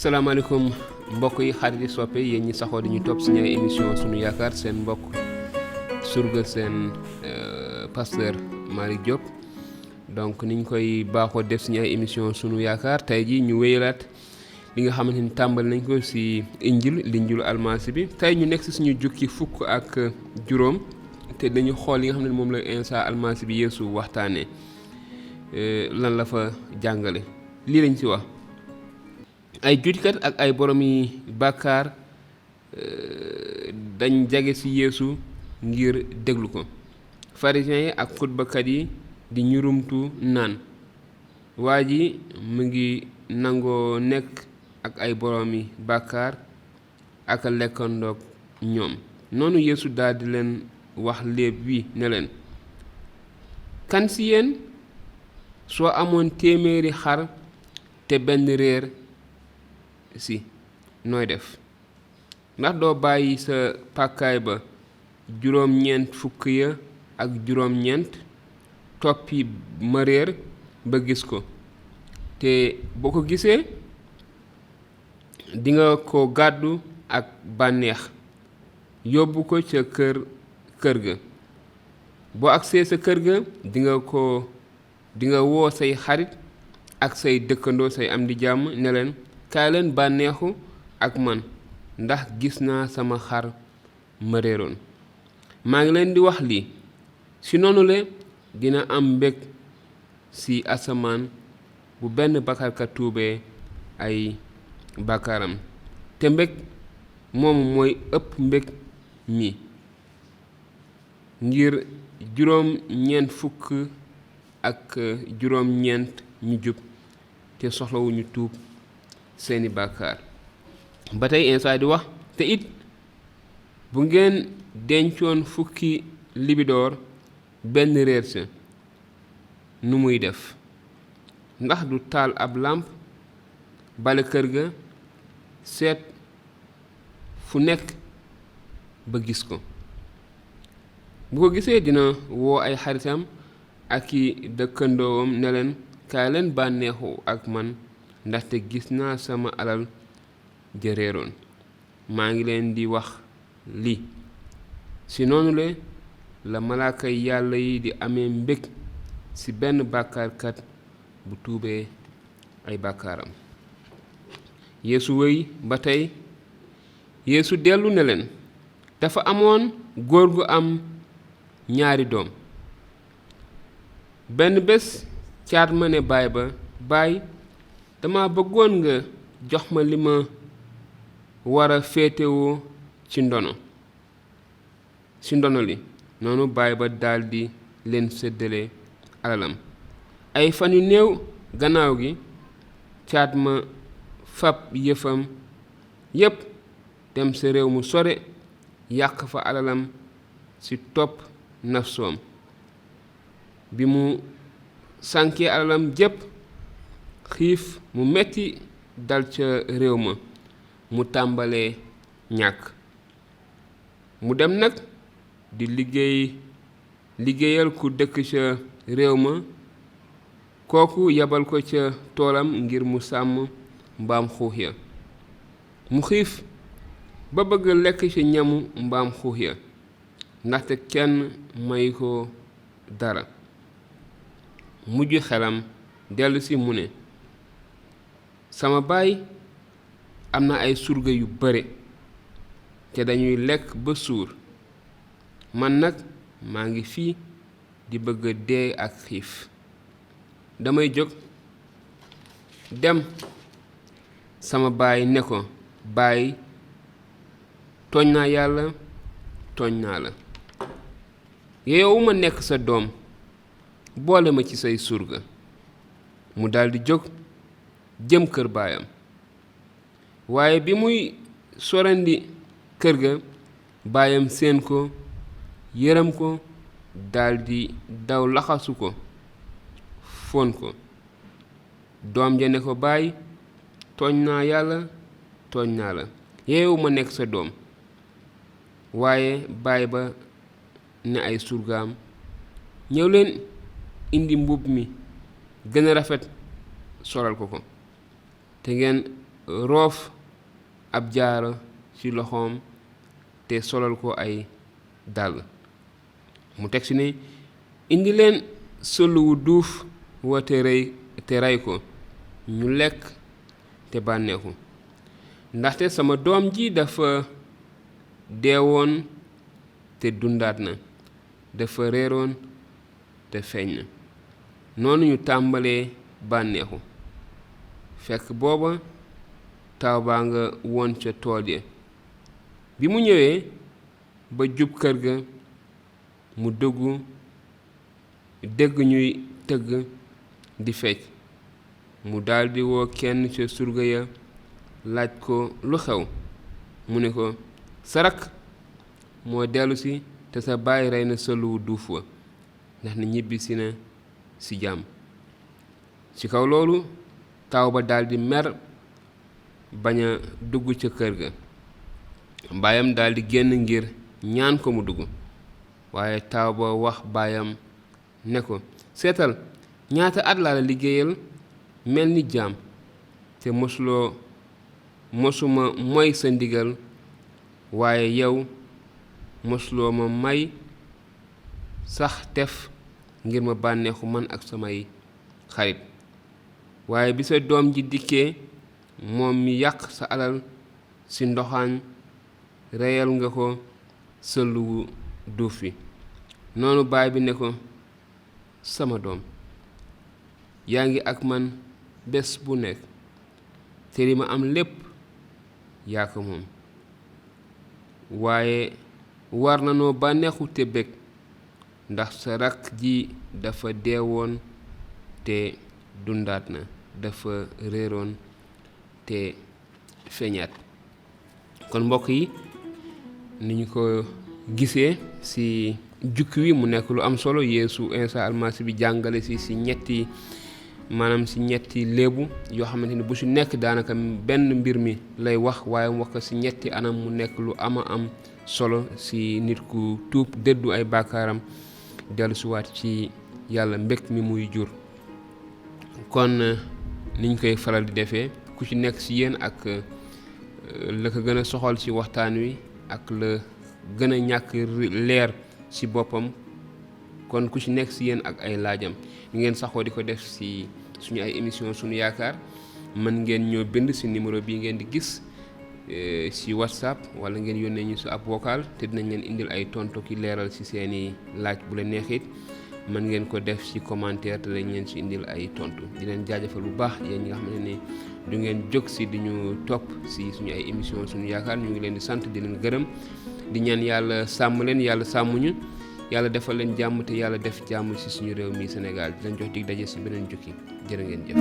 salaamaaleykum mbokk yi xarit yi soppe yéen ñi saxoo di ñu topp suñu ay émission suñu yaakaar seen mbokk surga seen pasteur Malick Diop donc niñ koy baaxoo def suñu ay émission suñu yaakaar tey ji ñu wéyalaat li nga xamante ni tàmbali nañ ko si linjulu almasi bi tey ñu nekk si suñu jukki fukk ak juróom te dañu xool li nga xam ne moom la Insa almasi bi Yeesu waxtaanee lan la fa jàngale lii lañ ci wax ay juutikat ak ay borom yi bàkkaar dañ jage ci Yeesu ngir déglu ko Farisen yi ak xutbakat yi di ñurumtu naan waa ji mu ngi nangoo nekk ak ay borom yi bàkkaar ak lekkandoog ñoom noonu Yeesu daldi leen wax léeb wi ne leen kan ci yéen soo amoon téeméeri xar te benn réer si nooy def ndax doo bàyyi sa pàkkaay ba juróom-ñeent fukk ya ak juróom-ñeent toppi ma réer ba gis ko te boo ko gisee dinga ko gàddu ak bànneex yóbbu ko ca kër ga boo agsee sa kër ga dinga woo say xarit ak say dëkkandoo say am di jàmm ne leen kaay leen bànneexu ak man ndax gis naa sama xar ma réeroon maa ngi leen di wax lii si noonu le dina am mbég si asamaan bu benn bàkkaarkat tuubee ay bàkkaaram te mbég moomu mooy ëpp mbég mi ngir juróom-ñeent fukk ak juróom-ñeent ñu jub te soxlawuñu tuub seeni bàkkaar ba tey Insa di wax te it bu ngeen dencoon fukki libidoor benn réer sa nu muy def ndax du taal ab làmp bale kër ga seet fu nekk ba gis ko bu ko gisee dina woo ay xaritam ak i dëkkandoowam ne leen kaay leen bànneexu ak man ndaxte gis naa sama alal ja réeroon maa ngi leen di wax lii si noonu la malaaka yàlla yi di amee mbég ci benn bàkkaarkat bu tuubee ay bàkkaaram Yeesu wéy ba tey Yeesu dellu ne leen dafa amoon góor gu am ñaari doom benn bés caat ma ne baay dama bëggoon nga jox ma li ma war a féetewoo ci ndono li noonu baay ba daldi leen séddale alalam ay fan yu néew gannaaw gi caat ma fab yëfam yépp dem sa réew mu sore yàq fa alalam ci topp nafsoom bi mu sànkee alalam jépp xiif mu metti dal ca réew ma mu tàmbalee ñàkk mu dem nag di liggéeyal ku dëkk ca réew ma kooku yabal ko ca toolam ngir mu sàmm mbaam xuux ya mu xiif ba bëgg lekk ca ñamu mbaam xuux ya ndaxte kenn may ko dara mujj xelam dellusi mu ne sama baay am na ay surga yu bare te dañuy lekk ba suur man nag maa ngi fii di bëgg a dee ak xiif damay jóg dem sama baay ne ko baay tooñ naa yàlla tooñ naa la yow ma nekk sa doom boole ma ci say surga mu daldi jóg jëm kër baayam waaye bi muy sorandi kër ga baayam seen ko yërëm ko daldi daw laxasu ko fon ko doom ja ne ko baay tooñ naa yàlla tooñ naa la yeewu ma nekk sa doom waaye baay ba ne ay surgaam ñëw leen indi mbubb mi gën a rafet solal ko te ngeen roof ab jaaro ci loxoom te solal ko ay dàll. mu teg ci ne indi leen sëluwu duuf wa te rey ko ñu lekk te bànneexu, ndaxte sama doom ji dafa deewoon te dundaat na, dafa réeroon te feeñ na. noonu ñu tàmbalee bànneexu. fekk booba taw baa nga woon ca tool ya. bi mu ñëwee ba jub kër ga, mu dégg ñuy tëgg di fecc. mu daldi woo kenn ca surga ya laaj ko lu xew. mu ne ko sa rakk moo dellusi te sa baay rey na sëluwu duuf wa, ndax ne ñibbisi na ci jàmm. ci kaw loolu taaw ba daldi mer bañ a dugg ca kër ga. baayam daldi génn ngir ñaan ko mu dugg, waaye taaw ba wax baayam ne ko seetal ñaata at laa la liggéeyal mel ni jaam, te mosuma moy sa ndigal, waaye yow mosuloo ma may sax tef ngir ma bànneexu man ak samay xarit. waaye bi sa doom ji dikkee, moom mi yàq sa alal ci ndoxaan, reyal nga ko sëluwu duuf wi. noonu baay bi ne ko sama doom, yaa ngi ak man bés bu nekk, te li ma am lépp yaa ko moom. waaye war na noo bànneexu te bég, ndax sa rakk ji dafa deewoon te dundaat na, dafa réeroon te feeñaat. kon mbokk yi, ni ñu ko gisee ci jukki wi mu nekk lu am solo. Yeesu Iisaa almasi bi jàngale ci ñetti léebu yoo xamante ni bu ci nekk daanaka benn mbir mi lay wax, waaye mu wax ko ci ñetti anam. mu nekk lu am solo ci nit ku tuub dëddu ay bàkkaaram dellusiwaat ci yàlla mbég mi muy jur. kon niñ koy faral di defee, ku ci nekk ci yéen ak la ko gën a soxal ci waxtaan wi ak la gën a ñàkk leer ci boppam, kon ku ci nekk ci yéen ak ay laajam, ngeen saxoo di ko def ci suñu ay émission Sunu Yaakaar. mën ngeen ñoo bind ci numéro bi ngeen di gis ci WhatsApp, wala ngeen yónnee ñu ci ab vocal, te dinañ leen indil ay tontu ki leeral ci seeni laaj. bu leen neexit mën ngeen ko def ci commentaire, te dañ leen ci indil ay tontu. di leen jaajëfal bu baax yéen ñi nga xamante ne du ngeen jóg ci di ñu topp ci suñu ay émission Sunu Yaakaar. ñu ngi leen di sant, di leen gërëm, di ñaan yàlla sàmm leen, yàlla sàmmuñu, yàlla defal leen jàmm, te yàlla def jàmm ci suñu réew mi Sénégal. di leen jox dig daje ci beneen jukki. jërë ngeen jëf.